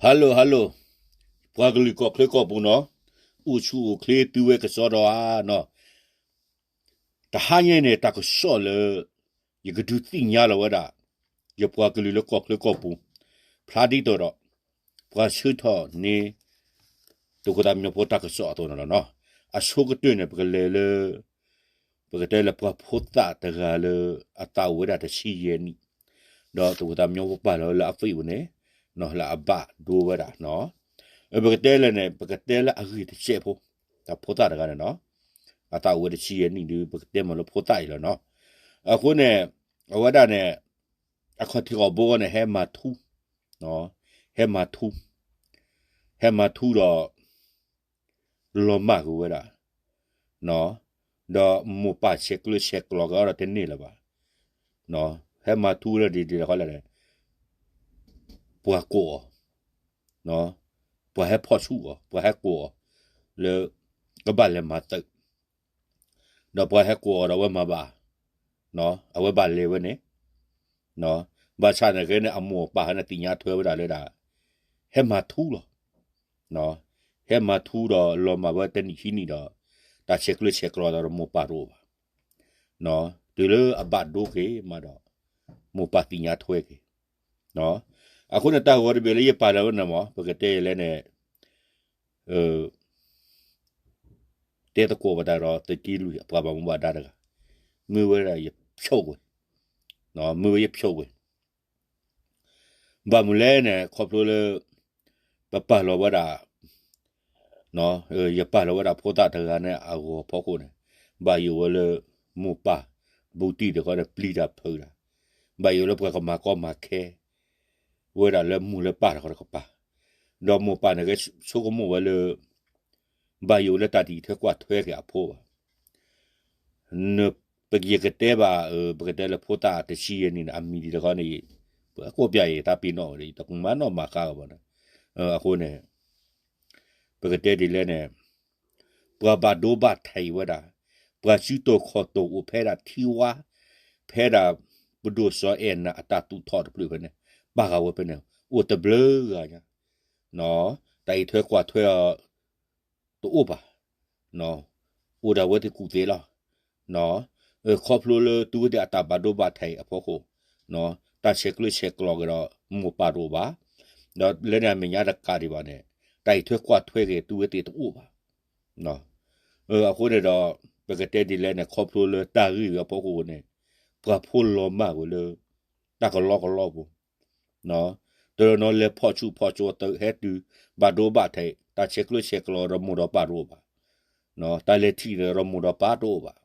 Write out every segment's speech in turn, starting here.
Hello hello, ပှၤကလုာ်ကီၢ်ချၢကီၢ်ပူၤနီၤ, အိၣ်ဆူၣ်အိၣ်ချ့သုဝဲကစီဒီဧါနီၤ. တဟါညါန့ၣ် တၢ်ကစီၣ်လၢ ယကဒုးသ့ၣ်ညါလီၤဝဲဒၣ် ယပှၤကလုာ်လၢကီၢ်ချၢကီၢ်ပူၤ ဖျါဒ်သိးဒီး ပှၤဆၢထၢၣ်န့ၣ် သုးခိၣ်သးမံဖိတၢ်ကစီၣ်အသိးန့ၣ်လီၤနီၤ. အဆိကတၢၢ်န့ၣ် ပကလဲၤလၢ ပကတဲလၢပှၤဖိသၣ်တဂၤလၢ အသးအိၣ်ဝဲဒၣ်တဆံယဲၢ်နံၣ်, ဒီးသုးခိၣ်သးမံဖိပာ်လီၤလၢအ Facebook န့ၣ် လၢအဘၣ်ဒိဝဲဒၣ်နီၤ. ပကတဲလၢန့ၣ် ပကတဲလၢအဂ့ၢ်တစဲးဖိ, တၢ်ဖိသၣ်တဂၤန့ၣ်နီၤ, အသးအိၣ်ဝဲတဆံယဲၢ်နံၣ်ဒီး ပကတဲမ့ၢ်လၢဖိသၣ်အံၤလီၤနီၤ. အဃိန့ၣ် အဝဲဒၣ်န့ၣ် အခီၣ်ထံးခီၣ်ဘိန့ၣ် ဟဲမၤထူ, ဟဲမၤထူ, ဟဲမၤထူဒီး လီၤမၢ်ကွံာ်ဝဲဒၣ်, ဒီးမိၢ်ပၢ်ဆဲးကျၢဆဲးကျိးကဒီးတန့ၢ်လၢၤဘၣ်, ဟဲမၤထူလၢဒ်လဲၣ်ဃီလဲၣ်န့ၣ် ပှၤကိးအီၤ, ပှၤဟဲဖီၣ်ဆူၣ်အီၤ, ပှၤဟဲကိးအီၤ လၢ ကဘၣ်လဲၤမၤသုး, ဒီးပှၤဟဲကိးအီၤဒီးအဝဲမၤဘၣ်, အဝဲဘၣ်လဲၤဝဲန့ၣ်, ဘၣ်ဆၣ်န့ၣ်ကဲန့ၣ် အမိၢ်အပၢ်ဟဲန့ၣ်သ့ၣ်ညါထွဲဝဲဒၣ်လၢဒၣ် ဟဲမၤထူလီၤ. ဟဲမၤထူဒီးလီၤမၢ်ဝဲတနံၣ်ခံနံၣ်ဒီး တၢ်ဆဲးကျၢဆဲးကျိးဒီးမိၢ်ပၢ်တအိၣ်ဘၣ်, တုၤလၢအဘၣ်ဒိက့ၤမးဒီး မိၢ်ပၢ်သ့ၣ်ညါထွဲက့ၤ. အဃိန့ၣ် တၢ်ဂီၤတဘ့ၣ်လၢယပာ်လီၤဝဲန့ၣ်မ့ၢ် ပကတဲလဲၣ်န့ၣ် တဲသကိးဘၣ်တၢ်ဒီးသုးက့လွံၢ်အပှၤဘၣ်မူဘၣ်ဒါတဂၤ, မ့ၢ်ဝဲဒၣ်ယဖျိးကွံာ်, မ့ၢ်ဝဲယဖျိးကွံာ်, ဘၣ်မနုၤလဲၣ်န့ၣ် ခီဖျိလၢ ပပာ်လီၤဝဲဒၣ် ယပာ်လီၤဝဲဒၣ်ဖိသၣ်တဂၤန့ၣ်အဂီၤဖီခိၣ်န့ၣ် ဘၣ်ယိၣ်ဝဲလၢ မိၢ်ပၢ် ဘူးတံၢ်တခီန့ၣ် ပျံၤတၢ်ဖုးတၢ်, ဘၣ်ယိၣ်လၢပှၤကမၤကီမၤခဲ ဝဲဒၣ်လၢမိၢ်လၢပၢ်တခီတကပၤ, ဒီးမိၢ်ပၢ်န့ၣ်ကဆိကမိၣ်ဝဲလၢ ဘၣ်ယိၣ်လၢတၢ်တအံးထွဲကွၢ်ထွဲက့ၤအဖိဘၣ်. နပကယကတဲဘၣ် ပကတဲလၢဖိသၣ်တဆံယဲၢ်နံၣ်န့ၣ် အမံၤဒ်တခီန့ၣ် ပကိးပျၢ်အံၤတၢ်ပ့ၤနီၣ်ဝဲဒီး ယတမၤနီၣ်မၤဃါကဘၣ်န့ၣ်, အဃိန့ၣ် ပကတဲဒ်လဲၣ်န့ၣ် ပှၤဘၣ်ဒိဘၣ်ထံးဝဲဒၣ် ပှၤစုတီၤခီၣ်တီၤအိၣ်ဖဲဒၣ်ထံဝါ ဖဲဒၣ်ပဒိၣ်စီၤအဲၣ်နၤအတၢ်သူၣ်ထီၣ်တဖျၢၣ်ဖဲန့ၣ် ပာ်ဃာ်ဝဲဖဲန့ၣ် အိၣ်တဘျုးဂၤညါ, တၢ်အံးထွဲကွၢ်ထွဲအီၤ တအိၣ်ဘၣ်, အိၣ်ဒၣ်ဝဲသ့ၣ်ကူၣ်သ့လီၤ. ခီဖျိလၢသုဝဲသ့ၣ်အတၢ်ဘၣ်ဒိဘၣ်ထံးအဖီခိၣ် တၢ်ဆဲးကျၢဆဲးကျိးက့ၤဒီးမိၢ်ပၢ်တအိၣ်ဘၣ်, ဒီးလၢန့ၣ်အမဲာ်ညါတကးဒံးဘၣ်န့ၣ် တၢ်အံးထွဲကွၢ်ထွဲက့ၤသုဝဲသ့ၣ်တအိၣ်ဘၣ်. အဃိန့ၣ်ဒီး ပကတဲဒ်လဲၣ်န့ၣ် ခီဖျိလၢတၢ်ဂ့ၢ်ဝဲအဖီခိၣ်န့ၣ် ပှၤဖိလီၤမၢ်ကွံာ်လၢ တၢ်ကလီကလီပူၤ တနီၤလဲၤဖီၣ်ဆူၣ်ဖီၣ်ကၠိသုးဟဲတုၤ ဘၣ်ဒိဘၣ်ထံး တၢ်ဆဲးကျၢဆဲးကျိးဒီးမိၢ်ဒီးပၢ်တအိၣ်ဘၣ်, တၢ်လဲၤထံၣ်ဒီးမိၢ်ဒီးပၢ်တအိၣ်ဘၣ်.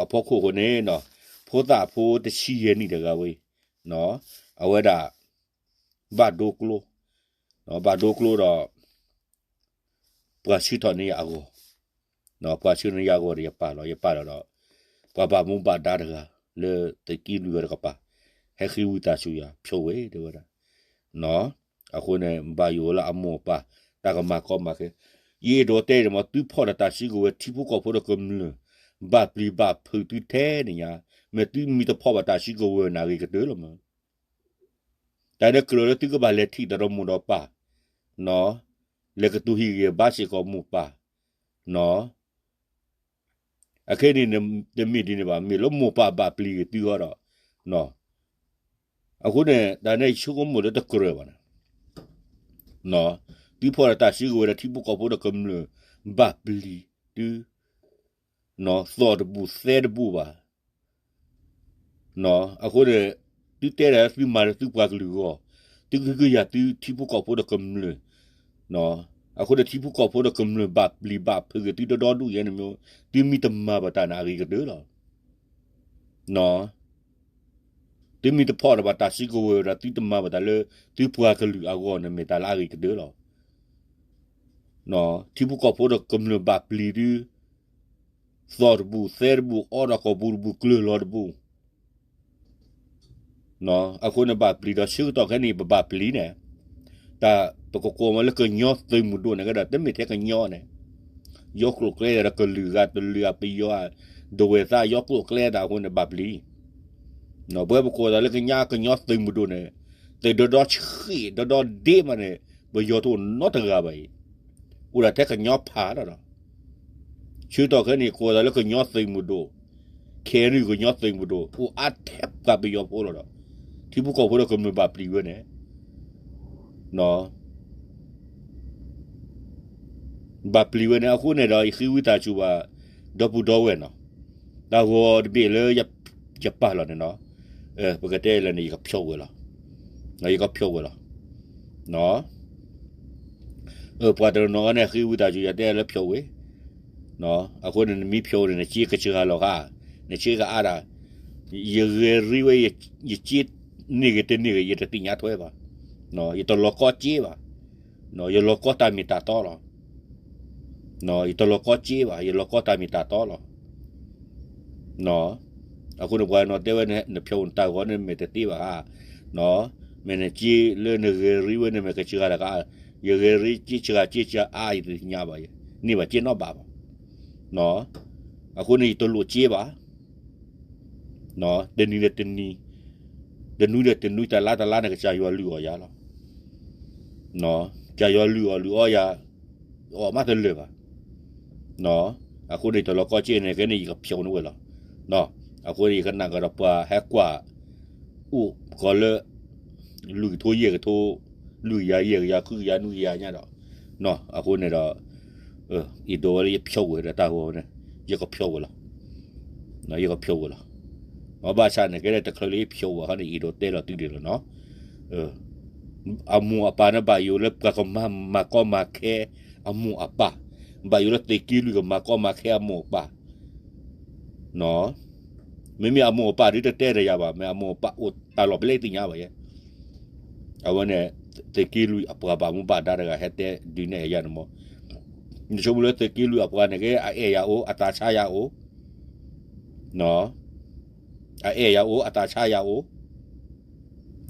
အဖီခိၣ်ဃိန့ၣ် ဖိသၣ်ဖိတဆံယဲၢ်နံၣ်တဂၤဝဲ အဝဲဒၣ် ဘၣ်ဒိကျိ ဘၣ်ဒိကျိဒီး ပှၤဆှၢထီၣ်န့ၢ်ယၤအဂီၢ်, ပှၤဆှၢန့ၢ်ယၤအဂီၢ်ဒီးယပာ်လီၤ ယပာ်လီၤဒီး ပှၤဘၣ်မူဘၣ်ဒါတဂၤ လၢသုးက့လွံၢ်ဝဲတကပၤ ဟဲဃ့ဝံသးစူၤယၤ ဖျိးဝဲတဲဝဲဒၣ်, အဃိန့ၣ် ဘၣ်ယိၣ်လၢအမိၢ်အပၢ် တၢ်ကမၤကီမၤခဲ, ယအဲၣ်ဒိးတဲန့ၣ်မ့ၢ် သုဖီၣ်ဒီးတၢ်စုကဝဲၤထံဖိကီၢ်ဖိဒီးကမျၢၢ် ဘၣ်ပျံၤဘၣ်ဖုးသုထဲန့ၣ်ညါ, မ့ၢ်သုမ့ၢ်တဖီၣ်ဘၣ်တၢ်စုကဝဲၤန့ၣ် အဂ့ၤကတၢၢ်လီၤမး တၢ်ဒ်ကြၢးလၢသုကဘၣ်လဲၤထံၣ်ဒီးမိၢ်ဒီးပၢ်, လဲၤကတိၤဟံၣ်ဂ့ၤဘါစ့ၢ်ကီးမိၢ်ပၢ်, အခဲန့ၣ် တမ့ၢ်ဒ်န့ၣ်ဘၣ် မ့ၢ်လၢမိၢ်ပၢ်ဘၣ်ပျံၤဂ့ၤသုဟီဒီး, အဃိန့ၣ် တၢ်န့ၣ်ယဆိကမိၣ်လၢတကြၢးဘၣ်န့ၣ်, သုဖီၣ်ဒီးတၢ်စုကဝဲၤဒီးထံဖိကီၢ်ဖိဒီးကမျၢၢ် ဘၣ်ပျံၤသု, သီၣ်တဘူၣ်သဲတဘူၣ်ဘၣ် အဃိန့ၣ် သုတဲဒၣ်သုမၤလၢသုပှၤကလုာ်အဂီၢ်, သုကဟုကယာ်သုထံဖိကီၢ်ဖိဒီးကမျၢၢ်, အဃိန့ၣ် ထံဖိကီၢ်ဖိဒီးကမျၢၢ်ဘၣ်ပျံၤဘၣ်ဖုးဂ့ၤသုဒီဒီဒူၣ်ညါန့ၣ်မ့ၢ် သုမ့ၢ်တမၤဘၣ်တၢ်န့ၣ် အဂ့ၤကတၢၢ်လီၤ. သုမ့ၢ်တဖီၣ်ဒီးဘၣ်တၢ်စုကဝဲၤဒီး သုတမၤဘၣ်တၢ်လၢ သုပှၤကလုာ်အဂီၢ်န့ၣ် မ့ၢ်တၢ်လၢအဂ့ၤကတၢၢ်လီၤ. ထံဖိကီၢ်ဖိဒီးကမျၢၢ်ဘၣ်ပျံၤသု, သီၣ်တဘူၣ်သဲတဘူၣ် အီဒီးကိာ်ပူၤတဘူၣ် ကျၢၤလီၤတဘူၣ် အဃိန့ၣ်ဘၣ်ပျံၤဒီးဆၢကတီၢ်ခဲအံၤ ပဘၣ်ပျံၤန့ၣ်, တၢ်ပကကိးမးလၢကညီသုးမုၢ်ဒိၣ်န့ၣ်ကဒီး တမ့ၢ်ထဲကညီန့ၣ်, ယီကျိာ်ကျဲဒီးကလုာ်ဂၤတလုာ်အပယီၤဧါ, ဒဝဲၢ်သးယီကျိာ်ကျဲတၢ်အဃိန့ၣ်ဘၣ်ပျံၤ, ပဝဲပကိးတၢ်လၢကညီ ကညီသုးမုၢ်ဒိၣ်န့ၣ်, သုးဒီဒီဆံး ဒီဒီဒ့မးန့ၣ် ပယီၤတအိၣ်နီတဂၤဘၣ်အံၤ, အိၣ်ဒၣ်ထဲကညီဖးလီၤဒီး ဆၢကတီၢ်ခဲအံၤန့ၣ် ကိးသးလၢကညီသုးမုၢ်ဒိၣ်, ခဲအံၤန့ၣ်ကညီသုးမုၢ်ဒိၣ် အိၣ်အါထဲပှၤပယီၤဖိလီၤဒီး ထံဖိကီၢ်ဖိဒီးကမျၢၢ်ဘၣ်ပျံၤဝဲန့ၣ်, ဘၣ်ပျံၤဝဲန့ၣ် အဃိန့ၣ်ဒီး ယဃ့ဝံသးစူၤဘၣ် ဒီပုၢ်ဒီဝဲၢ်နီၤ, တၢ်ဂီၤတဘ့ၣ်လၢယပာ်လီၤန့ၣ်နီၤ, ပကတဲလဲၣ်န့ၣ် ယကဖျိးဝဲလီၤ, ယကဖျိးဝဲလီၤ. ပှၤတနီၤနီၤန့ၣ် ဃ့ဝံသးစူၤ ယတဲလၢဖျိးဝဲ, အဃိန့ၣ် နမ့ၢ်ဖျိးန့ၣ် နစ့ကစှၤလီၤဧါ, နစ့ကအါဒၣ်, ယဂဲၤရ့ဝဲ ယစ့န့ၢ်ဂ့ၤတန့ၢ်ဂ့ၤ ယတသ့ၣ်ညါထွဲဘၣ်, ယတလီၤကီစ့ဘၣ်, ယလီၤကီတၢ်မ့ၢ်တၢ်တီလီၤ. ယတလီၤကီစ့ဘၣ်, ယလီၤကီတၢ်မ့ၢ်တၢ်တီလီၤ. အဃိန့ၣ် ပှၤနီၤတဲဝဲ နဖျိးနတၢ်ဂီၤန့ၣ် မ့ၢ်တသ့ဘၣ်ဧါ, မ့ၢ်နစ့လၢနဂဲၤရ့ဝဲန့ၣ် မ့ၢ်ကစှၤတၢ်ကါ, ယဂဲၤရ့စ့စှၤ စ့စှၤအါ ယတသ့ၣ်ညါဘၣ်, န့ၢ်ဘၣ်စ့နီတဘ့ၣ်ဘၣ်. အဃိန့ၣ် ယတလိၣ်စ့ဘၣ်. တနံၤဒီးတနံၤ, တနွံဒီးတနွံ, တလါတလါန့ၣ် ကစၢ်ယွၤလုၢ်အီၣ်ယၤလီၤ. ကစၢ်ယွၤလုၢ်အီၣ်လုၢ်အီယၤ, အီၣ်မးတလၢာ်ဘၣ်. အဃိန့ၣ် တလီၤကီစ့န့ၣ် ကဲန့ၣ် ယကဖျိးန့ၢ်ဝဲလီၤ. အဃိန့ၣ် ယကနၣ်ကဒီးပှၤဟဲကွၢ် အိၣ်ကီးလၢ လွံၢ်ကထိယဲၢ်ကထိ, လွံၢ်ကယၤယဲၢ်ကယၤ ဃုကယၤနွံကယၤညါဒီး, အဃိန့ၣ်ဒီး အံၤဒိးဝဲလၢယဖျိးဝဲဒီးတၢ်ဂီၤန့ၣ် ယကဖျိးဝဲလီၤ. ယကဖျိးဝဲလီၤ. ဘၣ်ဆၣ်န့ၣ် ကဲလၢတချုးလၢယဖျိးဝဲဟီန့ၣ် အံၤဒိးတဲလီၤတုၤဒံးလီၤနီၤ. အမိၢ်အပၢ်န့ၣ် ဘၣ်ယိၣ်လၢပှၤကမၤမၤကီမၤခဲ အမိၢ်အပၢ်, ဘၣ်ယိၣ်လၢသုးက့လွံၢ်ကမၤကီမၤခဲအမိၢ်အပၢ် မ့မ့ၢ်အမိၢ်အပၢ်ဒုးတတဲဒီးယၤဘၣ်, မ့ၢ်အမိၢ်အပၢ်အိၣ်တၢ်လီၢ်ဖဲလဲၣ်သ့ၣ်ညါဘၣ်ယဲ. အဝဲန့ၣ် သုးက့လွံၢ်အပှၤဘၣ်မူဘၣ်ဒါတဂၤ ဟဲတဲဒုးနဲၣ်ယၤန့ၣ်မး, နဆိကမိၣ်လၢသုးက့လွံၢ်အပှၤန့ၣ်က့ အအဲၣ်ယၤအိၣ် အသးဆါယၤအိၣ်, အအဲၣ်ယၤအိၣ် အသးဆါယၤအိၣ်,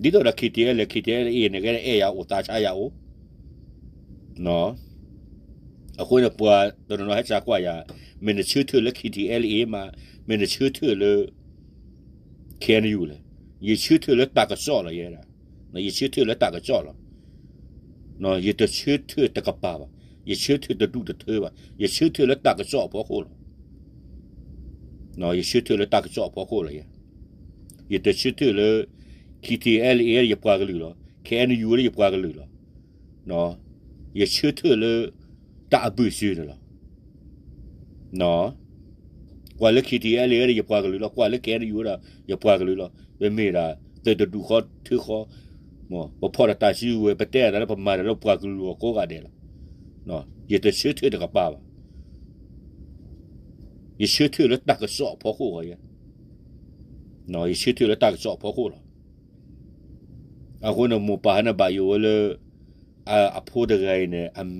ဒ်သိးဒီး KTLA KTLA န့ၣ်က့ အဲၣ်ယၤအိၣ်သးဆါယၤအိၣ် အဃိန့ၣ် ပှၤတနီၤနီၤဟဲစံးကွၢ်ယၤ, မ့ၢ်နဆၢထၢၣ်လၢ KTLA မး, မ့ၢ်နဆၢထၢၣ်လၢ KNU လဲၣ်. ယဆၢထၢၣ်လၢတၢ်ကစီၣ်လီၤယဲဒၣ်, ယဆၢထၢၣ်လၢတၢ်ကစီၣ်လီၤ. ယတဆၢထၢၣ်တကပၤဘၣ်, ယဆၢထၢၣ်တဒူၣ်တထၢဘၣ်, ယဆၢထၢၣ်လၢတၢ်ကစီၣ်အဖီခိၣ်လီၤ. ယဆၢထၢၣ်လၢတၢ်ကစီၣ်အဖီခိၣ်လီၤယဲ, ယတဆၢထၢၣ်လၢ KTLA ယပှၤကလုာ်လီၤ, KNU လၢယပှၤကလုာ်လီၤ. ယဆၢထၢၣ်လၢ တၢ်အဘၢၣ်စၢၤန့ၣ်လီၤ. ကွၢ်လၢ KTLA ဒီးယပှၤကလုာ်လီၤ, ကွၢ်လၢ KNU ဒီးယပှၤကလုာ်လီၤ. ပမ့ၢ်ဒၣ် သုးတဒူၣ်ဃီထၢဃီ, ပဖီၣ်ဒီးတၢ်စုကဝဲၤ, ပတဲအသးလၢပမၤတၢ်လၢပှၤကလုာ်အဂီၢ်ကိးဂၤဒဲးလီၤ. ယတဆၢထၢၣ်တကပၤဘၣ်. ယဆၢထၢၣ်လၢတၢ်ကစီၣ်အဖီခိၣ်လီၤ. ယဆၢထၢၣ်လၢတၢ်ကစီၣ်အဖီခိၣ်လီၤ. အဃိန့ၣ် မိၢ်ပၢ်ဟဲန့ၣ်ဘၣ်ယိၣ်ဝဲလၢ အဖိတဂၤအံၤန့ၣ်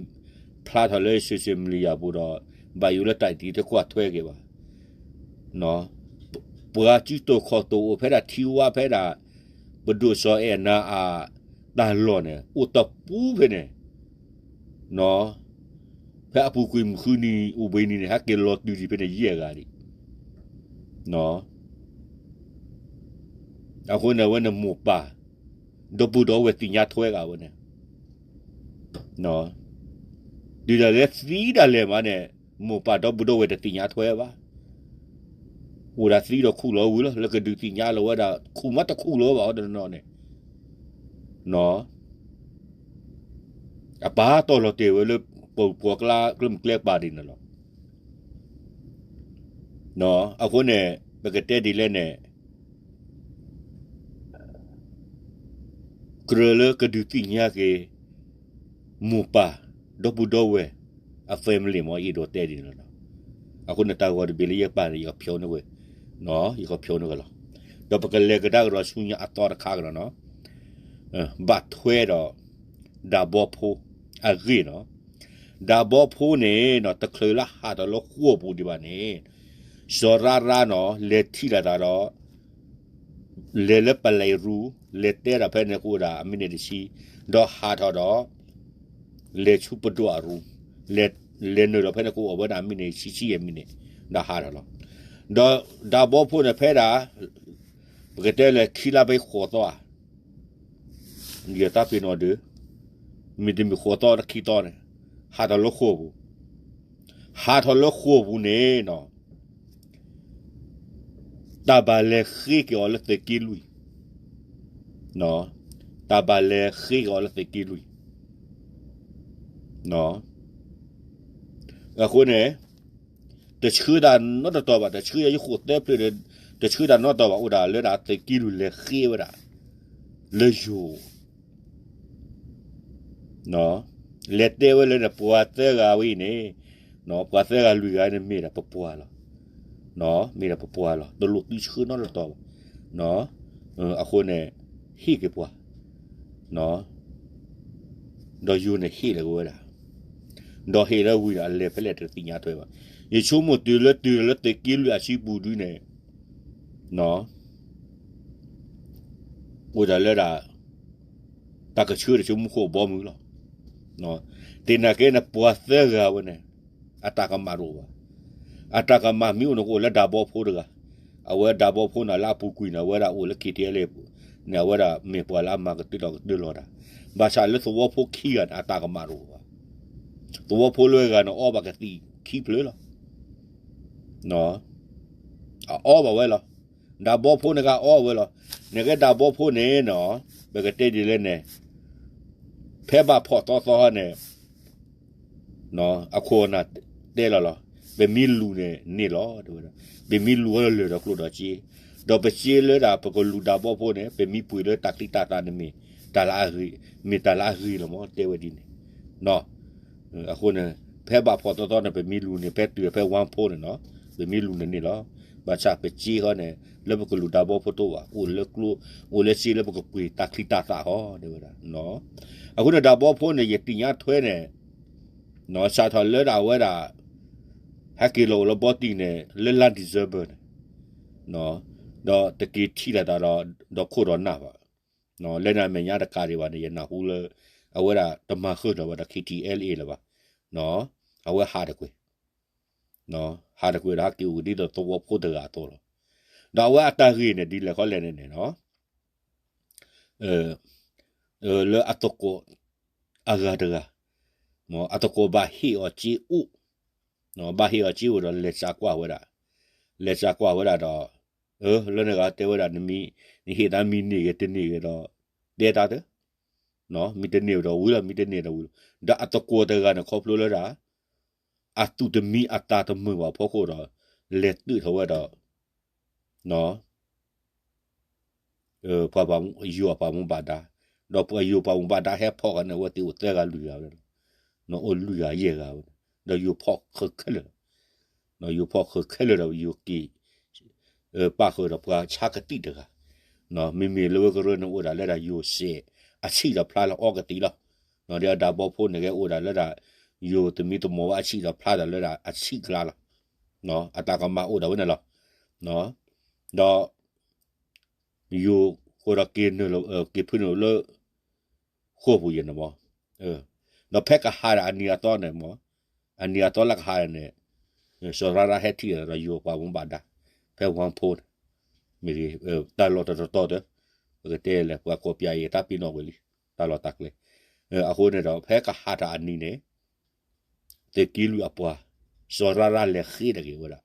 ဖျါထီၣ်လၢ social media ပူၤဒီး ဘၣ်ယိၣ်လၢတၢ်အံၤတကွၢ်ထွဲက့ၤဘၣ်. ပှၤစုတိာ်ခီၣ်တိာ်အိၣ်ဖဲဒၣ်ထံဝါဖဲဒၣ် ပဒိၣ်စီၤအဲၣ်နၤအတၢ်လီၢ်န့ၣ် အိၣ်တပူၤဖဲန့ၣ် ဖဲအပူၤကွံာ်မုၢ်ဃုနံၤ အိၣ်ဘှံးနံၤန့ၣ် ဟဲက့ၤလီၤတုၤဒံးဖဲန့ၣ်ယဲၢ်ဂၤဒံး. အဃိန့ၣ် အဝဲန့ၣ်မိၢ်ပၢ် ဒီပုၢ်ဒီဝဲၢ်သ့ၣ်ညါထွဲဂၤဝဲန့ၣ် တုၤဒၣ်လဲာ်သံဒၣ်လဲာ်မးန့ၣ် မိၢ်ပၢ်ဒီပုၢ်ဒီဝဲၢ်တသ့ၣ်ညါထွဲဘၣ်. အိၣ်ဒၣ်သံဒီးခူၣ်လီၤဝံၤလီၤ လၢကဒုးသ့ၣ်ညါလီၤဝဲဒၣ် ခူၣ်မးတခူၣ်လီၤဘၣ်အီၤတနီၤနီၤန့ၣ် အပၢ်တီၢ်လီၤတဲာ်ဝဲလၢ ပပှၤကျါကျဲမုၢ်ကျဲပၤဒ်န့ၣ်လီၤ. အဃိန့ၣ် ပကတဲဒ်လဲၣ်န့ၣ် ကြၢးလၢကဒုးသ့ၣ်ညါက့ၤ မိၢ်ပၢ် ဒီပုၢ်ဒီဝဲၢ် အ family မ့ၢ်အံၤဒိးတဲဒ်န့ၣ်လီၤ. အဃိန့ၣ် တၢ်ဂီၤတဘ့ၣ်လၢယပာ်န့ၣ် ယကဖျိးန့ၢ်ဝဲ, ယကဖျိးန့ၢ်ဝဲလီၤ. ဒီးပကလဲၤကဒါကဒီးဆူညါအသီတခါကဒီးနီၤ. ဘၣ်ထွဲဒီး ဒၣ်ဘီဖိ အဂ့ၢ်နီၤ. ဒၣ်ဘီဖိန့ၣ်နီၤ တချုးလၢဟးထီၣ်လၢဃိာ်ပူၤဒံးဘၣ်န့ၣ် စီၤရါရါနီၤ လဲၤထံၣ်လိာ်သးဒီး လဲၤလၢပလဲၤရူ လဲၤတဲဒီးဖဲန့ၣ်ကအိၣ်ဒၣ်အမံးနံးတဆံ ဒီးဟးထီၣ်ဒီး လဲၤဆူပဒိၣ်အရူ လဲၤနုာ်ဒီးဖဲန့ၣ်ကအိၣ်ဝဲဒၣ်အမံးနံးဆံဆံယဲၢ်မံးနံး ဒီးဟးထီၣ်လီၤ. ဒီးဒၣ်ဘီဖိန့ၣ်ဖဲဒၣ် ပကတဲလၢခံလါဖဲဃိးသီဧါ ယတၢ်ပ့ၤနီၣ်ဒုး, မ့တမ့ၢ်ဃိးသီတခံသီန့ၣ်, ဟးထီၣ်လၢဃိာ်ပူၤ, ဟးထီၣ်လၢဃိာ်ပူၤန့ၣ်နီၤ, တၢ်ဘၣ်လဲၤဃ့က့ၤအီၤလၢသုးက့လွံၢ်, တၢ်ဘၣ်လဲၤဃ့က့ၤအီၤလၢသုးက့လွံၢ်, အဃိန့ၣ် တဆှၢတၢ်နီတတီၤဘၣ်, တဆှၢယဃိာ်သၢဖျၢၣ်ဒီး တဆှၢတၢ်နီတတီၤဘၣ်, အိၣ်ဒၣ်လၢဒၣ်သုးက့လွံၢ်လဲၤဃ့ဝဲဒၣ် လၢယိၤ လဲၤတဲဝဲလၢန့ၣ် ပှၤသၢဂၤဝဲအံၤန့ၣ်, ပှၤသၢဂၤလွံၢ်ဂၤန့ၣ်မ့ၢ်ဒၣ်ပပှၤလီၤ, မ့ၢ်ဒၣ်ပပှၤလီၤ, တလိၣ်သုဆှၢနီတတီၤဘၣ်, အဃိန့ၣ် ဟ့ၣ်က့ၤပှၤ ဒီးယိၤန့ၣ်ဟ့ၣ်လီၤက့ၤဝဲဒၣ်, ဒီးဟ့ၣ်လၢဝံၤဒီးအလဲၤဖဲလဲၣ်တသ့ၣ်ညါထွဲဘၣ်, ယဆိကမိၣ်တုၤလၢတုၤလၢသုးက့လွံၢ်အစုပူၤဒုန့ၣ် အိၣ်ဒၣ်လၢဒၣ် တၢ်ကဆှၢတၢ်ဆိကမိၣ်ဃိာ်ဘီမုၢ်လီၤ, သ့ၣ်နာ်က့န့ၣ် ပှၤသၢဂၤဝဲန့ၣ် အတၢ်ကမၣ်တအိၣ်ဘၣ်, အတၢ်ကမၣ်မ့ၢ်အိၣ်န့ၣ် ကအိၣ်လၢဒၢးဘီဖိတဂၤ, အဝဲဒၢးဘီဖိန့ၣ်လၢအပူၤကွံာ်န့ၣ် အဝဲဒၣ်အိၣ်လၢ ခံထံအဲလ်အ့ န့ၣ် အဝဲဒၣ်မ့ၢ်ပှၤလၢအမၤကတၢၢ်ဒီးကတၢၢ်လီၤတၢ်, ဘၣ်ဆၣ်လၢသဝီဖိခံဂၤန့ၣ် အတၢ်ကမၣ်တအိၣ်ဘၣ်, သဝီဖိလၢအဂၤန့ၣ် အီဘၣ်ကသံၣ်ခံဖျၢၣ်လီၤ, အအီဘၣ်ဝဲလီၤ, ဒၢးဘီဖိန့ၣ်ကအီဝဲလီၤ, နကဲဒၢးဘီဖိန့ၣ်နီၤ, ပကတဲဒ်လဲၣ်န့ၣ်, ဖဲဘၣ်ဖီၣ်သီသီန့ၣ် အခိၣ်အနၢ်တဲလီၤလီၤ, ပမ့ၢ်လူၤန့ၣ်န့ၢ်လီၤ, တဲဝဲဒၣ်, ပမ့ၢ်လူၤဝဲလၢလၢၢ်ဒီးကျိဒီးစ့, ဒီးပစ့လၢဒၣ်ပကလူၤဒၢးဘီဖိန့ၣ် ပမ့ၢ်ပှ့ၤလၢတၢ်ချံတၢ်သၣ်န့ၣ်မ့ၢ်တၢ်လၢအဂ့ၤ, မ့ၢ်တၢ်လၢအဂ့ၤလီၤမး တဲဝဲဒ်န့ၣ်, အဃိန့ၣ် ဖဲဘၣ်ဖီၣ်သီသီန့ၣ် ပမ့ၢ်လူၤန့ၣ် ဖဲတုၤဖဲဝါဖိန့ၣ်နီၤ, ပမ့ၢ်လူၤန့ၣ်န့ၢ်လီၤ, ဘၣ်ဆၣ်ပစ့ဃီန့ၣ် လၢပကလူၤဒၢးဘီဖိတအိၣ်ဘၣ်, အိၣ်လၢကျိ, အိၣ်လၢစ့လၢပကပှ့ၤတၢ်ချံတၢ်သၣ်ဃီ တဲဝဲဒၣ်, အဃိန့ၣ်ဒၢးဘီဖိန့ၣ် ယသ့ၣ်ညါထွဲန့ၣ် စးထီၣ်လၢဒၣ်အဝဲဒၣ် ဟဲက့ၤလီၤအိၣ်လၢဘီတံၢ်န့ၣ် လၢလါ December န့ၣ်, ဒီးတက့ၤထံၣ်လိာ်သးဒီး ဒီးခိၣ်ဒီးနၢ်ဘၣ်, လၢန့ၣ်အမဲာ်ညါတကးဒံးဘၣ်န့ၣ် ယနၢ်ဟူလၢ အဝဲဒၣ်တမၤဃုာ်ဒီးဝဲဒၣ် ခံထံအဲလ်အ့ လၢၤဘၣ်, အဝဲဟးတကွံာ်, ဟးတကွံာ်ဒီးဟဲက့ၤအိၣ်ဒ်သိးသဝီဖိတဂၤအသိးလီၤ, ဒီးအဝဲအတၢ်ဂ့ၢ်န့ၣ် ဒ်လဲၣ်ခီလဲၣ်န့ၣ်န့ၣ်နီၤ လၢအသကိးအဂၤတဂၤ, အသကိးဘၣ်ဟ့ၣ်အီၤစ့အိၣ်, ဘၣ်ဟ့ၣ်အီၤစ့အိၣ်ဒီးလဲၤစးကွၢ်ဝဲဒၣ်, လဲၤစးကွၢ်ဝဲဒၣ်ဒီး, လၢန့ၣ်ဂၤတဲဝဲဒၣ် နမ့ၢ်, နဟ့ၣ်သးမ့ၢ်န့ၢ်ဂ့ၤတန့ၢ်ဂ့ၤဒီး တဲတၢ်တ, မ့ၢ်တန့ၢ်ဒီးဝံၤလီၤ, မ့ၢ်တန့ၢ်ဒီးဝံၤလီၤ, ဒီးအသကိးတဂၤန့ၣ်ခီဖျိလၢဒၣ် အသူၣ်တမံအသးတမုာ်ဘၣ်အဖီခိၣ်ဒီး လဲၤသုးထီၣ်ဝဲဒီး ပှၤယိၤအပှၤမူဘၣ်ဒါ, ဒီးပှၤယိၤပှၤမူဘၣ်ဒါဟဲဖီၣ်ဃာ်န့ၣ် အဝဲသ့ၣ်အိၣ်သၢဂၤလွံၢ်ဂၤဝဲ, အိၣ်လွံၢ်ဂၤယဲၢ်ဂၤဝဲ, ဒီးယိၤဖီၣ်ဃုာ်ခဲလၢာ်လီၤ, ယိၤဖီၣ်ဃုာ်ခဲလၢာ်ဒီးယိၤက့ၤ ပာ်ဃုာ်ဒီးပှၤဆါကသံၣ်တဂၤ, မ့မ့ၢ်လၢဝဲကရၢန့ၣ်အိၣ်ဒၣ်လၢဒၣ်ယိၤစဲးအဆံးဒီးဖျါလၢအီကသံၣ်လီၤ, ဒီးအဒၢးဘီဖိန့ၣ်ကဲအိၣ်ဒၣ်လၢဒၣ် ယိၤသမံသမိးဝဲအဆံးဒီးဖျါဒီးလၢဒၣ်အဆံးကျါလီၤ, အတၢ်ကမၣ်အိၣ်ဒၣ်ဝဲန့ၣ်လီၤ, ဒီး ယိၤဃိဒီးက့ၤနုာ်လီၤ, က့ၤဖုနုာ်လၢ ဃိာ်ပူၤယဲၢ်န့ၣ်မး, ဒီးဖဲကဟးဒီးအနံၤအသီန့ၣ်မး, အနံၤအသီလၢကဟးန့ၣ်, စီၤရါရါဟဲထံၣ်ဒီးယိၤပှၤမူဘၣ်ဒါ, ဖဲဝါဖိန့ၣ်, မ့ၢ်ဂ့ၤ, တၢ်လီၢ်တတီၤတီၤဒီး, ပကတဲလဲၣ် ပှၤကိးပၠးအံၤတၢ်ပ့ၤနီၣ်ဝဲလံ, တၢ်လီၢ်တၢ်ကျဲ, အဃိန့ၣ်ဒီး ဖဲကဟးတၢ်အနံၤန့ၣ် သုးက့လွံၢ်အပှၤ, စီၤရါရါလဲၤဃ့တဂ့ၤဝဲဒၣ်,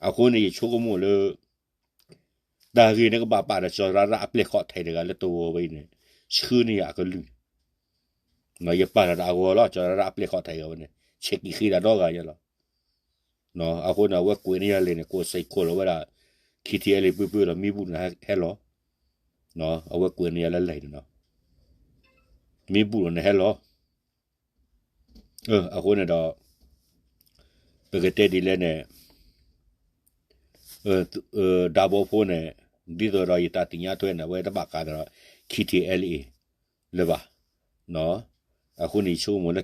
အဃိန့ၣ် ယဆိကမိၣ်လၢ တၢ်ဂ့ၢ်န့ၣ်ကဘၣ်ပာ်ဒီးစီၤရါရါအပျဲၢ်ခီၣ်ထံးတဂၤလၢတဝီဝဲအံၤန့ၣ်, ဆှၢန့ၢ်ယၤအကလုၢ်န့ၣ်, ယပာ်လီၤဒီးအဂီၢ်လီၤ, စီၤရါရါအပျဲၢ်ခီၣ်ထံးအဝဲန့ၣ် ဆဲးက့ၤဃ့တၢ်ဒီဂၤယဲလီၤ, အဃိန့ၣ် အဝဲကွဲးန့ၢ်ယၤလဲၣ်န့ၣ် ကိးစဲးခိၣ်လီၤဝဲဒၣ်, ခံထံအဲလ့ၣ်ပုၢ်ပုၢ်လီၤ မ့ၢ်ဘူၣ်န့ၣ်ဟဲလီၤ, အဝဲကွဲးန့ၢ်ယၤလၢလဲၣ်န့ၣ်လီၤ, မ့ၢ်ဘူၣ်လီၤန့ၣ်ဟဲလီၤ အဃိန့ၣ်ဒီး ပကတဲဒ်လဲၣ်န့ၣ်, ဒၢးဘီဖိန့ၣ်, ဒ်သိးဒီးယတၢ်သ့ၣ်ညါထွဲန့ၣ် အဝဲတဘၣ်ဃးဒီး ခံထံအဲလ့ၣ်အ့ လၢၤဘၣ်, အဃိန့ၣ် ယဆိကမိၣ်လၢ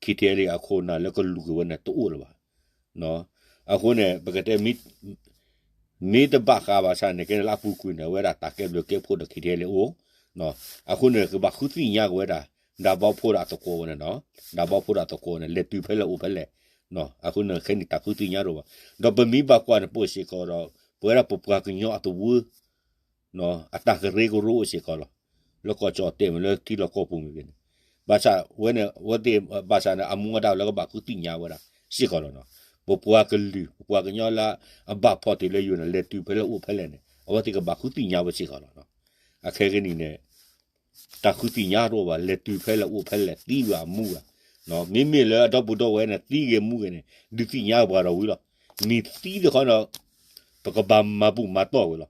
ခံထံအဲလ့ၣ်အခိၣ်အနၢ်လၢကလူၤက့ၤဝဲန့ၣ် တအိၣ်လၢၤဘၣ်, အဃိန့ၣ် ပကတဲ မ့ၢ်တဘၣ်ဃးဘၣ်ဆၣ်န့ၣ် ကဲန့ၣ်လၢအပူၤကွံာ်န့ၣ် အဝဲဒၣ်တၢ်ကဲဘျုးကဲဖှိၣ်ဒီး ခံထံအဲလ့ၣ်အ့အိၣ်, အဃိန့ၣ် ကဘၣ်ဃုသ့ၣ်ညါက့ၤဝဲဒၣ် ဒၢးဘီဖိဒီးအသကိးဝဲန့ၣ်နီၤ, ဒၢးဘီဖိဒီးအသကိးန့ၣ် လဲၤတုၤဖဲလဲၣ်အိၣ်ဖဲလဲၣ်, အဃိန့ၣ် ခဲန့ၣ်တၢ်ဃုသ့ၣ်ညါတအိၣ်ဘၣ်, ဒီးပမ့ၢ်ဘၣ်ကွၢ်န့ၣ် ပအိၣ်စ့ၢ်ကီးဒီး ပဝဲဒၣ်ပပှၤကညီအသဝီ အတၢ်ကရၢကရိအိၣ်စ့ၢ်ကီးလီၤ, လၢကီၢ်ကၠီၣ်တဲာ်မ့ၢ်လၢထံလီၢ်ကီၢ်ပူၤမ့ၢ်ဂ့ၤန့ၣ်, ဘၣ်ဆၣ်ဝဲန့ၣ် အဝဲသ့ၣ် ဘၣ်ဆၣ်န့ၣ် အမူအဒါလၢကဘၣ်ဃုသ့ၣ်ညါဝဲဒၣ်စ့ၢ်ကီးလီၤနီၤ. ပပှၤကလုာ် ပပှၤကညီလၢအဘၣ်ဖီၣ်တ့ၢ်လၢယိၤန့ၣ် လဲၤတုၤဖဲလဲၣ်အိၣ်ဖဲလဲၣ်န့ၣ် အဝဲသ့ၣ်ကဘၣ်ဃုသ့ၣ်ညါဝဲစ့ၢ်ကီးလီၤနီၤ. အခဲကနံၣ်န့ၣ် တၢ်ဃုသ့ၣ်ညါတအိၣ်ဘၣ်, လဲၤတုၤဖဲလဲၣ်အိၣ်ဖဲလဲၣ် သံဝဲအမူဝဲ, မ့မ့ၢ်လၢအဒီပုၢ်ဒီဝဲၢ်န့ၣ် သံဂ့ၤမူဂ့ၤန့ၣ် ဒုးသ့ၣ်ညါပှၤဒီးဝံၤလီၤ. မ့ၢ်သံတခီဒီး ပကဘၣ်မၤဘူၣ်မၤတီၢ်ဝဲလီ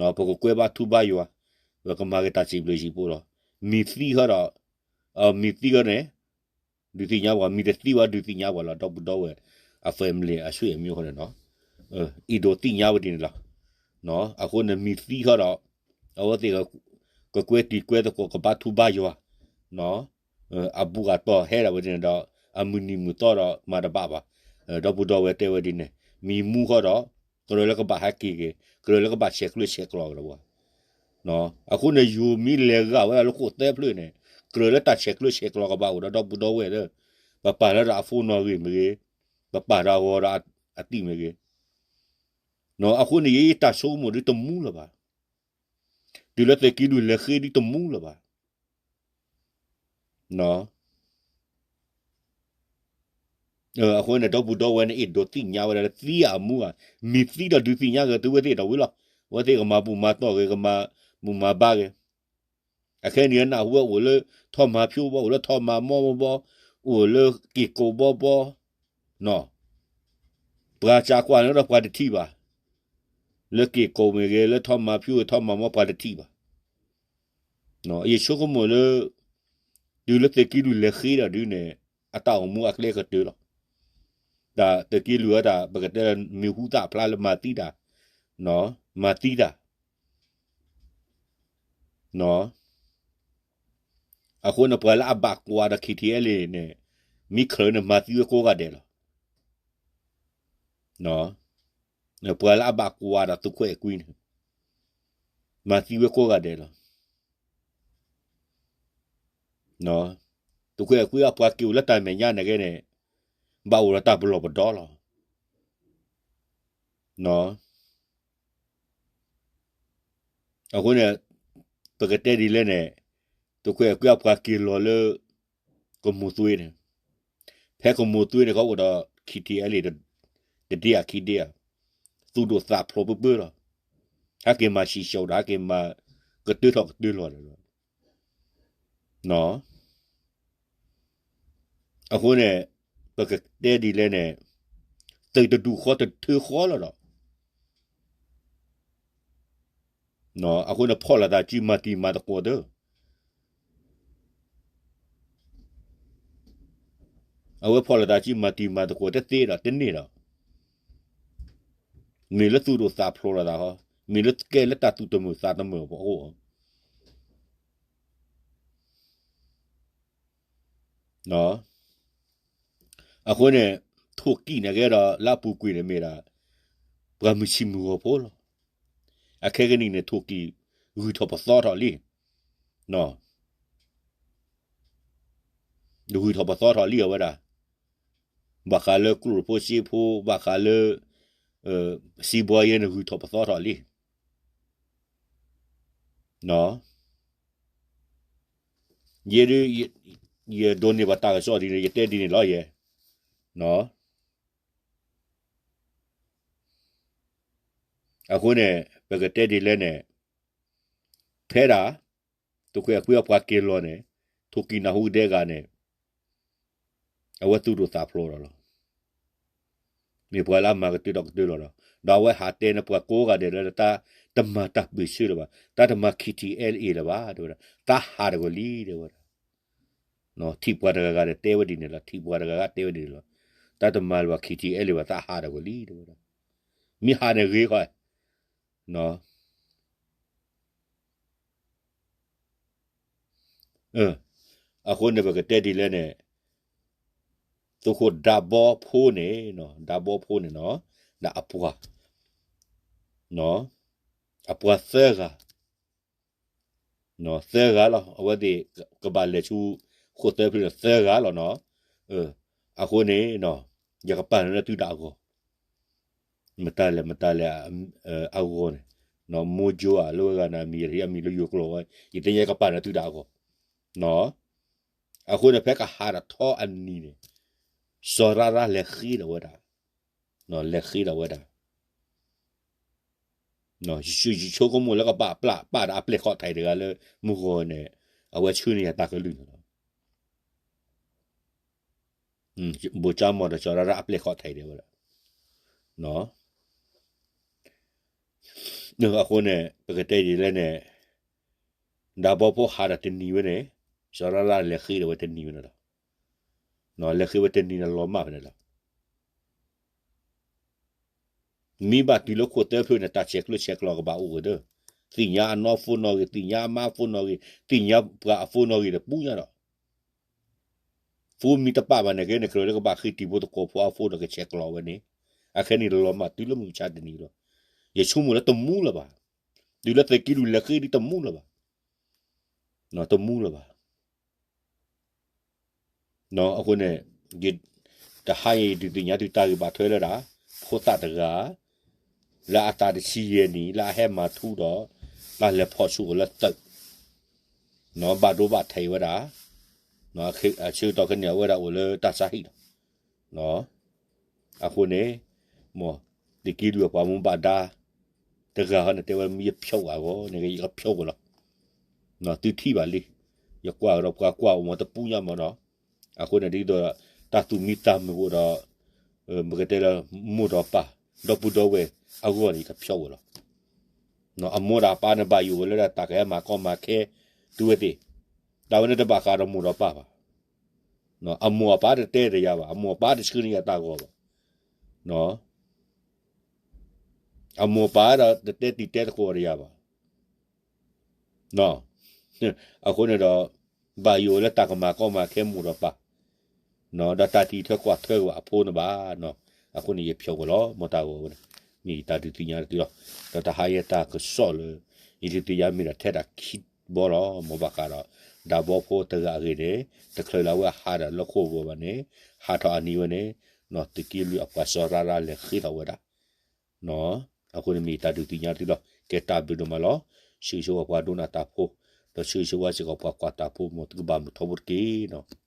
ၤ. ပကကွဲဘါထုဘါယွၤ, ပကမၤက့ၤတၢ်စံးဘျုးစံးဖှိၣ်လီၤ. မ့ၢ်သံဃီဒီး မ့ၢ်သံဃီန့ၣ် ဒုးသ့ၣ်ညါပှၤ, မ့ၢ်တသံဘၣ်ဒုးသ့ၣ်ညါပှၤလီၤ. ဒီပုၢ်ဒီဝဲၢ်အ family အဆွေအမျိုးဃီန့ၣ်နီၤ, အဲၣ်ဒိးသ့ၣ်ညါဝဲဒ်န့ၣ်လီၤ. အဃိန့ၣ်မ့ၢ်သံဃီဒီး အဝဲသ့ၣ် ကကွဲတံၤကွဲသကိး ကဘါထုဘါယွၤ, အဘူၣ်အတီၢ်ဟဲဒၣ်ဝဲဒ်န့ၣ်ဒီး အမုၢ်နံၤမုၢ်သီဒီးမၤတဘၣ်ဘၣ်. ဒီပုၢ်ဒီဝဲၢ်တဲဝဲဒ်န့ၣ် မ့ၢ်မူဃီဒီး ကြၢးလၢကဘၣ်ဟဲက့ၤက့ၤ, ကြၢးလၢကဘၣ်ဆဲးကျၢဆဲးကျိးကဒီးပှၤ အဃိန့ၣ် ယိၤမ့ၢ်လဲၤဂာ်ဝဲဒၣ်လၢဃိာ်သၢဖျၢၣ်န့ၣ် ကြၢးလၢတၢ်ဆဲးကျၢဆဲးကျိးကဘၣ်အိၣ်ဒီး ဒီပုၢ်ဒီဝဲၢ်လၢ ပပာ်လၢဒီးအ phone နီၣ်ဂံၢ်မ့ၢ်ဂ့ၤ, ပပာ်ဒီးအဂီၤဒီးအသံၣ်မ့ၢ်ဂ့ၤ, အဃိန့ၣ် ယတၢ်ဆိကမိၣ်ဒ်တမူလၢၤဘၣ်. တုၤလၢသုးက့လွံၢ်လဲၤဃ့ဒ်တမူလၢၤဘၣ်. အဃိန့ၣ် ဒီပုၢ်ဒီဝဲၢ်န့ၣ် အဲၣ်ဒိးသ့ၣ်ညါဝဲဒၣ်လၢသံအမူဧါ, မ့ၢ်သံဒီးဒုးသ့ၣ်ညါဂ့ၤ သုဝဲသ့ၣ်ဒီးဝံၤလီၤ. အဝဲသ့ၣ်ကမၤဘူၣ်မၤတီၢ်ဂ့ၤ, ကမၤဘူၣ်မၤဘါဂ့ၤ. အခဲအံၤနၢ်ဟူဝဲအိၣ်လၢထီၣ်မၤဖၠိဘီ, အိၣ်လၢထီၣ်မၤမီဘီ, အိၣ်လၢက့ၢ်ကိးဘီဘီ, ပှၤစးကွၢ်န့ၣ်ဒီးပှၤတထံၣ်ဘၣ်. လၢက့ၢ်ကိးမ့ၢ်ဂ့ၤ, လၢထီၣ်မၤဖၠိဂ့ၤ, ထီၣ်မၤမီပှၤတထံၣ်ဘၣ်. ယဆိကမိၣ်လၢ တုၤလၢသုးက့လွံၢ်လဲၤဃ့ဒီးဒုးန့ၣ် အတၢ်အိၣ်မူအကျဲကတၢၢ်လီၤ. တၢ်သုးက့လွံၢ်ဝဲတၢ် ပကတဲလၢမံၤဟူသၣ်ဖျါလၢမၤသံတၢ်, မၤသံတၢ် အဃိန့ၣ် ပှၤလၢအဘၣ်ကွၢ်ဒီး KTLA န့ၣ် မ့ၢ်ချၢန့ၣ် မၤသံဝဲကိးဂၤဒဲးလီၤ. ပှၤလၢအဘၣ်ကွၢ်ဒီးသုးခိၣ်အဲၣ်ကွံန့ၣ် မၤသံဝဲကိးဂၤဒဲးလီၤ. သုးခိၣ်အဲၣ်ကွံအပှၤက့ၤအိၣ်လၢတၢ်မဲာ်ညါန့ၣ်ကဲန့ၣ် ဘၣ်အိၣ်ဒီးတၢ်ပလီၢ်ပဒီလီၤ. အဃိန့ၣ် ပကတဲဒ်လဲၣ်န့ၣ် သုးခိၣ်အဲၣ်ကွံအပှၤက့ၤလီၤလၢ ကမိၢ်သွ့န့ၣ်, ဖဲကမိၢ်သွ့န့ၣ် ကအိၣ်ဒီး KTLA တဒ့ဧါခံဒ့ဧါ, သူၣ်ဒိၣ်သးဖျိးပၢပၢလီၤ. ဟဲက့ၤမၤဆံးစိးဒီး ဟဲက့ၤမၤကတၢၢ်ထီၣ်ကတၢၢ်လီၤဒီး အဃိန့ၣ် ပကတဲဒ်လဲၣ်န့ၣ် သုးတဒူၣ်ဃီတထၢဃီလီၤဒီး အဃိန့ၣ် ဖီၣ်လိာ်သးစုမၤတံၤမၤသကိးသၢ, အဝဲဖီၣ်လိာ်သးစုမၤတံၤမၤသကိးတသ့ဒီးတန့ၢ်ဒီး မ့ၢ်လၢသူၣ်ဒိၣ်သးဖျိးလိာ်သးဃီ, မ့ၢ်လၢကဲလၢတၢ်သူၣ်တမုာ်သးတမုာ်အပူၤအဃိ အဃိန့ၣ် ထိၣ်ကံၣ်န့ၣ်ကဲဒီး လၢအပူၤကွံာ်န့ၣ်မ့ၢ်ဒၣ် ပှၤမုၢ်ဆံးမုၢ်ဂီၤဖိလီၤ. အခဲကနံၣ်န့ၣ် ထိၣ်ကံၣ်ဂုၢ်ထီၣ်ပသီထီၣ်လံ, ဂုၢ်ထီၣ်ပသီထီၣ်လံအဝဲဒၣ်, ဘၣ်ဃးလၢကျိၣ်ဖိစ့ဖိ, ဘၣ်ဃးလၢ စံးဘှီယဲန့ၣ် ဂုၢ်ထီၣ်ပသီထီၣ်လံ. ယဲဒၣ် ယဒိးန့ၢ်ဘၣ်တၢ်ကစီၣ်ဒ်န့ၣ် ယတဲဒ်န့ၣ်လီၤယဲ. အဃိန့ၣ် ပကတဲဒ်လဲၣ်န့ၣ် ဖဲဒၣ် သုးခိၣ်အဲၣ်ကွံအပှၤက့ၤလီၤန့ၣ် ထိၣ်ကံၣ်နၢ်ဟူဒဲးဂၤန့ၣ် အဝဲသူၣ်ဒိၣ်သးဖျိးဒီးလီၤ. မ့ၢ်ပှၤလၢအမၤကတၢၢ်ထီၣ်ကတၢၢ်လီၤဒီး ဒီးအဝဲဟးတဲန့ၣ်ပှၤကိးဂၤဒဲးလၢ တၢ်တမၤတၢ်ပၢၢ်ဆၢလၢၤဘၣ်, တၢ်တမၤ KTLA လၢၤဘၣ် တဲဝဲဒၣ်, တၢ်ဟးတဂီၤလံ တဲဝဲဒၣ်. ထံၣ်ပှၤတဂၤဂၤဒီးတဲဝဲဒ်န့ၣ်လီၤ, ထံၣ်ပှၤတဂၤဂၤတဲဝဲဒ်န့ၣ်လီၤ, တၢ်တမၤလၢၤဘၣ် KTLA လၢၤဘၣ်, တၢ်ဟးတဂီၤလံ တဲဝဲဒၣ်. မ့ၢ်ဟးန့ၣ်ဂ့ၤဃီ အဃိန့ၣ် ပကတဲဒ်လဲၣ်န့ၣ် သုးခိၣ်ဒးဘီဖိန့ၣ်, ဒးဘီဖိန့ၣ်နီၤ, ဒးအပှၤ, အပှၤသၢဂၤ, သၢဂၤလီၤ. အဝဲသ့ၣ်ကဘၣ်လဲၤဆူ ဃိၣ်သၢဖျၢၣ်န့ၣ် သၢဂၤလီၤနီၤ. အဃိန့ၣ် ယကပာ်လီၤန့ၢ်သုဒၣ်အဂီၢ်, မတၤလဲၣ် မတၤလဲၣ်အဂီၢ်န့ၣ် မိၢ်ယိၤဧါ လၢဝဲဂၤန့ၣ် အမံၤယထံၣ်အမံၤလၢယိၤကျိာ်ဝဲ ယသ့ၣ်ညါကပာ်န့ၣ်သုတၢ်အဂီၢ်, အဃိန့ၣ် ဖဲကဟးထီၣ်အနံၤန့ၣ် စီၤရၤရၤလဲၤဃ့ဒီးဝဲဒၣ်, လဲၤဃ့ဒီးဝဲဒၣ် ယဆိကမိၣ်လၢကဘၣ်ပျၢ်ပာ်ဒီးအပျဲၢ်ခီၣ်ထံးတဂၤလၢမုၢ်ဂီၤန့ၣ် အဝဲဆှၢန့ၢ်ယၤတၢ်ကလုၢ်န့ၣ်လီၤ. ဘိၣ်ကၠါမီၤဒီးစီၤရၤရၤအပျဲၢ်ခီၣ်ထံးဒၣ်ဝဲဒၣ်, အဃိန့ၣ် ပကတဲဒ်လဲၣ်န့ၣ် ဒၢဘီဖိဟးဒီးတနံၤဝဲန့ၣ် စီၤရၤရၤလဲၤဃ့ဒီးဝဲတနံၤဝဲန့ၣ်လီၤ. လဲၤဃ့ဝဲတနံၤန့ၣ်လီၤမၢ်ဖဲန့ၣ်လီၤ. မ့ၢ်ဘၣ်တုၤလၢခိၣ်သၢဖျၢၣ်န့ၣ် တၢ်ဆဲးကျၢဆဲးကျိးကဘၣ်အိၣ်ဝဲဒီး သ့ၣ်ညါအနီၢ်ဖိနီၣ်ဂံၢ်, သ့ၣ်ညါအမါဖိနီၣ်ဂံၢ်, သ့ၣ်ညါပှၤအဖိနီၣ်ဂံၢ်ဒီးပူညါဒီး ဖိမ့ၢ်တပာ်ဘၣ်န့ၣ်က့န့ၣ် ကြၢးလၢကဘၣ်ဃ့တံၤဖိသကိးဖိအဖိဒီးကဆဲးကျိးဝဲန့ၣ်, အခဲန့ၣ်လီၤမၢ်တုၤလၢမုၢ်မဆါတနံၤလီၤ. ယဆိကမိၣ်လၢတမူလၢၤဘၣ်, တုၤလၢသုးက့လွံၢ်လဲၤဃ့ဒ်တမူလၢၤဘၣ်, တမူလၢၤဘၣ်. အဃိန့ၣ် တဟါအံၤဒုးသ့ၣ်ညါသုတၢ်ဂ့ၢ်ဘၣ်ထွဲလၢဒၣ် ဖိသၣ်တဂၤ လၢအသးတဆံယဲၢ်နံၣ် လၢအဟဲမၤထူဒီး လၢလဲၤဖီၣ်ဆူၣ်အီၤလၢသုး ဘၣ်ဒိဘၣ်ထံးဝဲဒၣ်, အဆၢကတီၢ်ခဲန့ၣ် အဝဲဒၣ်အိၣ်လၢတၢ်ဆါဟံၣ်လီၤ. အဃိန့ၣ် မ်သုးက့လွံၢ်အပှၤမူဘၣ်ဒါ တဂၤဟီန့ၣ် တဲဝဲမ့ၢ်ယဖျိးအဂီၢ်န့ၣ် ယကဖျိးဝဲလီၤ. သုထံၣ်ဘၣ်လံ, ယကွၢ်ဒီးပှၤကွၢ်အီၤမ့ၢ်တပူညါမ့ၢ်နီၤ, အဃိန့ၣ်ဒ်သိး တၢ်သူၣ်မံသးမုာ်အိၣ်ဒီး ပကတဲလၢ မိၢ်ဒီးပၢ် ဒီပုၢ်ဒီဝဲၢ်အဂီၢ်န့ၣ် ယကဖျိးဝဲလီၤ. အမိၢ်ဒီးအပၢ်န့ၣ်ဘၣ်ယိၣ်ဝဲလၢတၢ်ကဟဲမၤကီမၤခဲ သုဝဲသ့ၣ်, တၢ်ဝဲန့ၣ်တဘၣ်ဃးဒီးမိၢ်ဒီးပၢ်ဘၣ်. အမိၢ်အပၢ်တတဲတယၤဘၣ်, အမိၢ်အပၢ်တဆှၢန့ၢ်ယၤတၢ်ဂီၤဘၣ်. အမိၢ်အပၢ်ဒီးတတဲတံၤတဲသကိးတယၤဘၣ်. အဃိန့ၣ်ဒီး ဘၣ်ယိၣ်လၢတၢ်ကမၤကီမၤခဲမိၢ်ဒီးပၢ်, ဒီးတၢ်တံၤထွဲကွၢ်ထွဲကဘၣ်အဖိန့ၣ်ဘၣ်. အဃိန့ၣ် ယဖျိးဝဲလီၤ မ်တၢ်ဂီၤဝဲန့ၣ်, မ့ၢ်ယတၢ်ဒုးသ့ၣ်ညါသုလီၤ. ဒီးတဟါအံၤတၢ်ကစီၣ်လၢ ယဒုးသ့ၣ်ညါမ့ၢ်ဒၣ်ထဲဒၣ်ခံဘီလီၤ. မ်ဘၣ်ဃးဒီး ဒၢဘီဖိတဂၤအဂ့ၢ်န့ၣ် တချုးလၢအဝဲဟးဒီးလၢခိၣ်ဂီၤဘၣ်န့ၣ် ဟးထီၣ်အနံၤဝဲန့ၣ် သုးက့လွံၢ်အပှၤစီၤရၤရၤလဲၤဃ့ထီၣ်ဝဲဒၣ် အဃိန့ၣ်မ့ၢ်ယတၢ်ဒုးသ့ၣ်ညါသုလီၤ. ကဲတၢ်ဘျုးဒိၣ်မးလီၤ. ဆၢဂ့ၤဆၢဝါပှၤဒိကနၣ်တၢ်ဖိ, ဒီးဆၢဂ့ၤဆၢဝါစ့ၢ်ကီးပှၤကွၢ်တၢ်ဖိ မ်သုကဘၣ်မုာ်ထီဘိတက့ၢ်နီၤ.